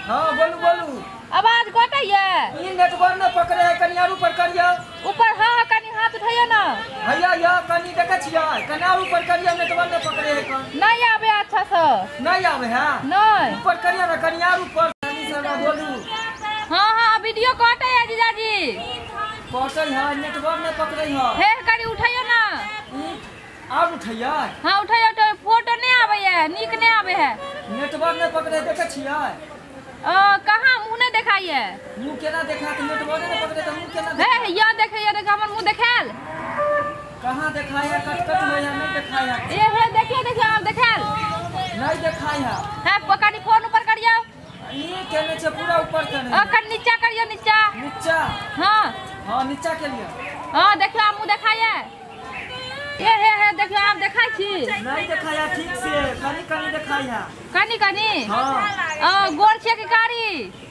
हां बोलू बोलू। आवाज कटैया? ई नेटवर्क न पकड़े है, कनी आर ऊपर करियो। ऊपर? हां कनी हाथ उठैयो ना। हैया या कनी देखै छियै, कनी आर ऊपर करियो, नेटवर्क न पकड़े है। कन नहीं आवे अच्छा से? नहीं आवे है? नहीं। ऊपर करियो ना, कनी आर ऊपर। कनी से ना बोलू। हां हां वीडियो कटैया जीजाजी। कटै है, नेटवर्क न पकड़े है। हे कनी उठैयो ना। आर उठैया? हां उठैयो तो फोटो नहीं आवे है, नीक नहीं आवे है। नेटवर्क न पकड़े देखै छियै। कहाँ मुंह नहीं देखाई है? मुंह केना देखा त नेटवर्क नहीं पकड़े त मुंह केना? हे या देखे, या देखे हमर मुंह देखाल। कहाँ देखाय है? कट कट होय है, नहीं देखाय है। ए हे देखिए देखिए आप देखाल। नहीं देखाय है। हां पकड़ी फोन ऊपर करियो। ई केने छै पूरा ऊपर केने। अ कर नीचा करियो, नीचा नीचा। हां हां नीचा के लिए। हां देखियो आप मुंह देखाय है। ए हे हे देखियो आप देखाय छी। नहीं देखाय है ठीक से, कनी कनी देखाय है। कनी कनी? हां। गोर छे की कारी?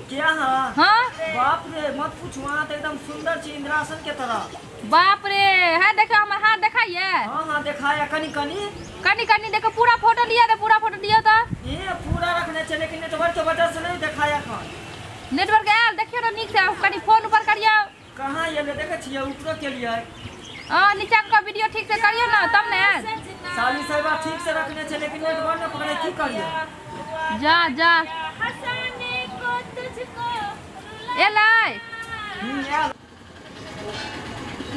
क्या? हां हां बाप रे मत पूछ, वहां तो एकदम सुंदर छी इंद्रासन के तरह। बाप रे है देखो हमर हाथ देखाय है। हां हां देखाय है कनी कनी। कनी कनी देखो पूरा फोटो लिया दे, पूरा फोटो लियो त। ए पूरा रखने छै लेकिन नेटवर्क के वजह से नहीं देखाय है। नेटवर्क आयल देखियो ना नीक से, कनी फोन ऊपर करियो। कहां ये देखे छियै ऊपरो के लिए। हां नीचा का वीडियो ठीक से करियो ना तब ने। साली साहिबा ठीक से रखने छै लेकिन नेटवर्क न पकड़े, की करियो? जा जा एलै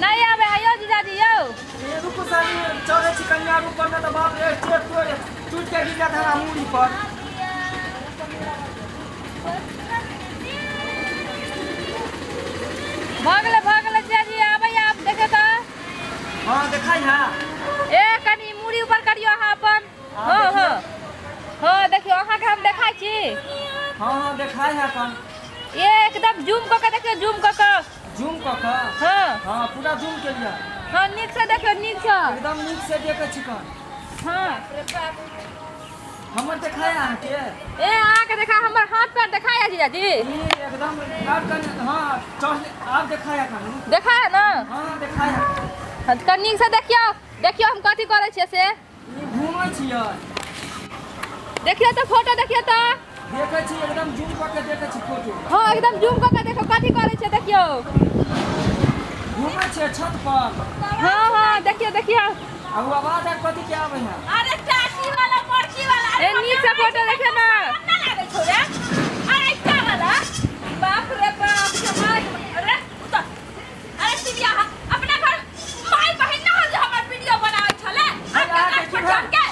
नहीं आवे है यो जीजाजी यो। ए रुको साली चढ़े छी कन्या ऊपर न त बाप रे चोट तोड़ टूट के गिर जात हमरा मूड़ी पर। भगले भगले जीजाजी आवे आप देखे त। हां देखाय है। ए कनी मूड़ी ऊपर करियो अहाँ अपन। हां हां हां देखियो अहाँ के हम देखाय छी। हां हां देखाय है अपन। ए एकदम जूम क के देखियो, जूम क के। जूम क के? हां हां पूरा जूम के लिए। हां नीक से देखियो, नीक से एकदम नीक से देखे छी कन। हां हमर देखाय अहाँ के? ए अहाँ के देखा हमर हाथ पैर देखाय है जीजाजी। ई एकदम आब कन। हां चढ़ आब देखाय है कन। देखाय है ना? हां देखाय है। हां त नीक से देखियो, देखियो हम कथि करै छियै से। ई घुमै छियै। देखियो त फोटो देखियो त। देखै छी एकदम जूम क के देखै छी फोटो। हां एकदम जूम क के देखो कथि करै छै देखियो। घुमै छै छत पर। हां हां देखियो देखियो। आ उ आवाज आ कथि के आबै है? अरे टाटी वाला मरकी वाला। ए नीक से फोटो देखियो ना। ना लागै छौ रे। अरे का वाला बाप रे बाप के माय। अरे उतर। अरे सिरिया अपना घर माय बहिन ना हो जे हमर वीडियो बनाबै छले। अरे के चढ़ के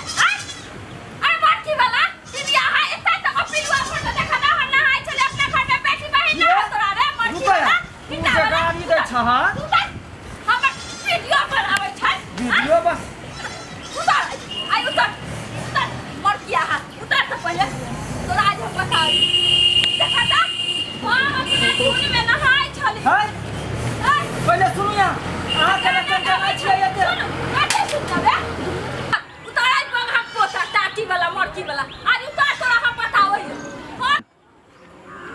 अरे मरकी वाला सिरिया है एता त पिलुआ फोटो देखा ना हम नहाय छले अपना घर में बेटी बहिन ना हो तोरा रे मरकी वाला। तू जे गाड़ी दै छ हां हमर वीडियो बनाबै छै। वीडियो बस उतर आई उतर उतर मरकिया हाथ उतर त पहिले तोरा आज हम बताई देखा त हम अपना धुन में नहाय छली। हाय पहिले सुनु यहाँ अहाँ के चमचमाय छियै एते। कते सुनना रे उतर आई बंग हम पोता टाटी वाला मरकी वाला आज उतर तोरा हम बताबै। हां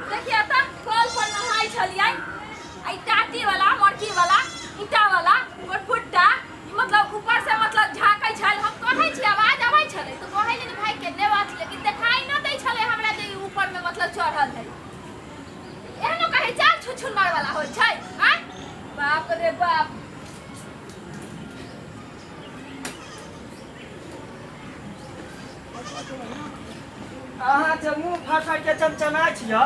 देखिए त कल पर नहाय छलियै आई टाटी वाला मरकी वाला ईटा वाला गोटफुट्टा मतलब ऊपर से मतलब झांकै छल। हम कहै छी आवाज आबै छलै त कहै जे भाई केने बात, लेकिन देखाई न दै छलै हमरा जे ऊपर में मतलब चढ़ल है। एहनो कहै चाल छुछुन मार वाला होय छै। हां बाप रे बाप। अहाँ जे मुंह फाड़ के चमचमाय छियै,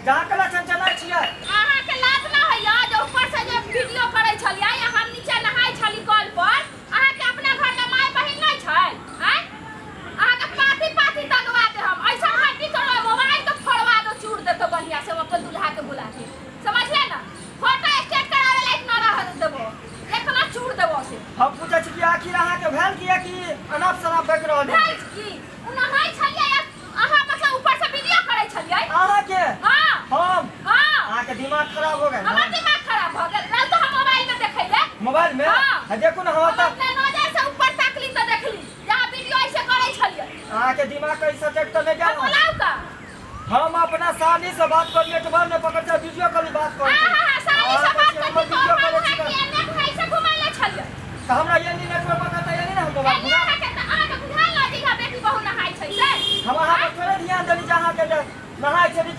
जहाँ कला चमचमाय छियै। अहाँ के लाज ना होइया जे ऊपर से जे वीडियो करै छलियै आ हम नीचे नहाय छली कल पर। अहाँ के अपना घर में माय बहिन नहीं छै? आय अहाँ के पाथी पाथी तगवा दे हम ऐसा हड्डी तोड़वा मोबाइल के फोड़वा दो चूर देतो बढ़िया से हम अपन दूल्हा के बुला के, समझले ना? फोटो स्टेट करावे लायक न रह देबो, एतना चूर देबो से। हम पूछै छी कि आखिर अहाँ के भेल किया कि अनाप शनाप बक रहल भेल की? उ नहाय छलियै अहाँ मतलब ऊपर से वीडियो करै छलियै अहाँ के? हां हम? हां अहाँ के दिमाग खराब हो गेल। हमर दिमाग खराब भ गेल रात हम मोबाइल में देखैले। मोबाइल में? हां देखू ना हम त अपने नजर से ऊपर ताकली त देखली जहां वीडियो ऐसे करै छलियै। अहाँ के दिमाग कैसे चेक त नहीं गेल? बोलाउ का हम अपना साली से बात कर नेटवर्क में पकड़ के वीडियो कॉल बात कर। हां हां साली से बात कर वीडियो कॉल छी एने भाई से घुमाइले छलियै त हमरा ये नहीं नेटवर्क पकड़ता ये नहीं ना हम मोबाइल घुमा के त अहाँ के बुझाल न जे बेटी बहु नहाय छै से हम अहाँ पर थोड़े ध्यान देली जे अहाँ के नहाय छली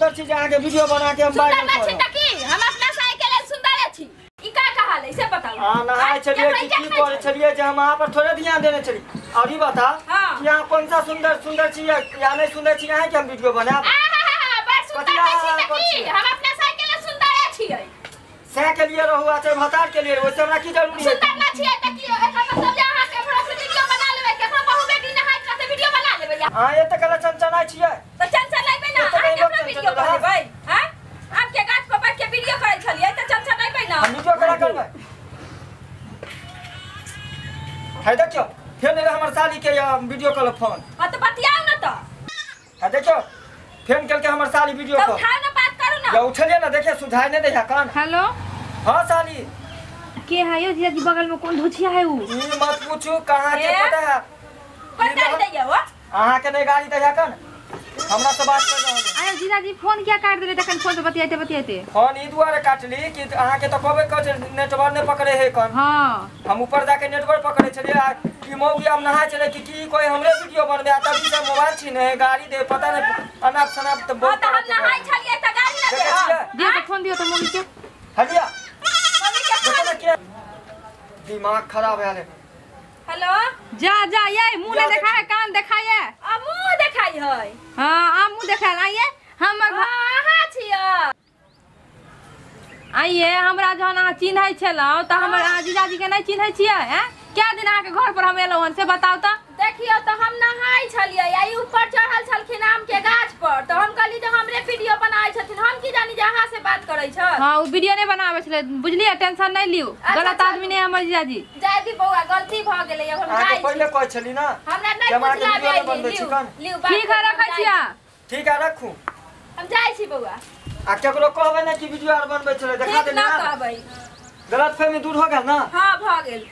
सुंदर छी जे अहाँ के वीडियो बना के हम सुंदर वायरल ना छी करब। त की हम अपना साइकिल लेल सुंदर छी? ई का कहल है से बताऊ। अहाँ नहाय छलियै कि की करै छलियै जे हम अहाँ पर थोड़े ध्यान देने छलियै। और ई बता हाँ। कि अहाँ कौन सा सुंदर सुंदर छी या नहीं सुंदर छी अहाँ के हम वीडियो बनायब? आहा बड़ सुंदर कथिला छी त कर की छियै? हम अपना साइकिल लेल सुंदर छियै। सएह के लिए रहू आ चाहे भतार के लिए रहू, ओहिसे हमरा की जरूरी है? सुंदर ना छियै त की एकर मतलब जे अहाँ केकरो से वीडियो बना लेबै, केकरो बहू बेटी नहाइत रहतै वीडियो बना लेबै? अहाँ एते कला चनचनाइ छियै? त चनचनेबै ना, एते अहाँ कहीं लोक केकरो वीडियो चनचनेबै? बनेबै? हैं, आम के गाछ पर बैठ के वीडियो करै छलियै त चनचनेबै ना। हम वीडियो कला करबै? है देखियौ फेर एलै हमर साली के वीडियो कॉल फोन। हां त बतियाउ ना त। है देखियौ फेन केलकै हमर साली वीडियो त कॉल। उठाउ ना, बात करू ना। या उठलियै ना, देखिए सुझाइ नहीं दै है कान। हेलो। हाँ साली। के है यो जीजाजी बगल में कौन धोछिया है उ? ई मत पूछू कहाँ के ए? पता है। कोन गाड़ी दैया हो? अहाँ के नहीं गाड़ी दै है कान, हमरा से बात कर रहल है। आयो जीजाजी फोन किया काट देले तखन फोन पे बतियाते बतियाते? फोन ई दुआरे काटली कि अहाँ के तो कहबे कहै छै नेटवर्क नहीं पकड़े है कान। हाँ हम ऊपर जाके नेटवर्क पकड़े छलियै आ ई मौगी हम नहाय छलै कि की कोई हमरे वीडियो बनबे आ तभी से मोबाइल छीने है गाड़ी दे पता नहीं अनाप शनाप त हां बहुत त हम नहाय छलियै त गाड़ी ना दे। देखै छियै? दियो तो फोन दियो तो मम्मी के। हलिया मम्मी के देखो ना के दिमाग खराब है। हेलो। जा जा ये मुंह या नहीं देखा है कान देखाइए। आ मुंह देखाई है? हाँ आ मुंह देखा आइए हमर अहाँ छियै। आइए हमरा जहन अहाँ चिन्है छलहुँ तऽ हमर अहाँ जीजाजी के नहीं चिन्है छियै? हैं क्या दिन अहाँके घर पर हम एलहुँ हन से बताउ तऽ। देखियौ तऽ हम नहाय छलियै आ ई ऊपर चढ़ल छलखिन आम के गाछ पर तऽ हम कहली जे हमरे वीडियो बनाबै छथिन, हम की जानी जे अहाँ से बात करै छल। हाँ उ वीडियो नहीं बनाबै छलै बुझलियै, टेंशन नहीं लियौ, गलत आदमी नहीं हमर जीजाजी। जाय दी बौआ, गलती भऽ गेलै, अब हम अहाँ जाइ के छी। पहिले कहै छली ना हमरा कि नहीं हम अहाँके पूछला वीडियो नहि बनबै छी कान। लिउ बात ठीक है करू, रखै हम छियै। ठीक है रखू। हम जाइ छी बौआ। आ केकरो कहबै ना कि वीडियो आर बनबै छलै, देखा ठीक देली ना ना, कहबै, गलतफहमी दूर हो गेल ना? हाँ भऽ गेल।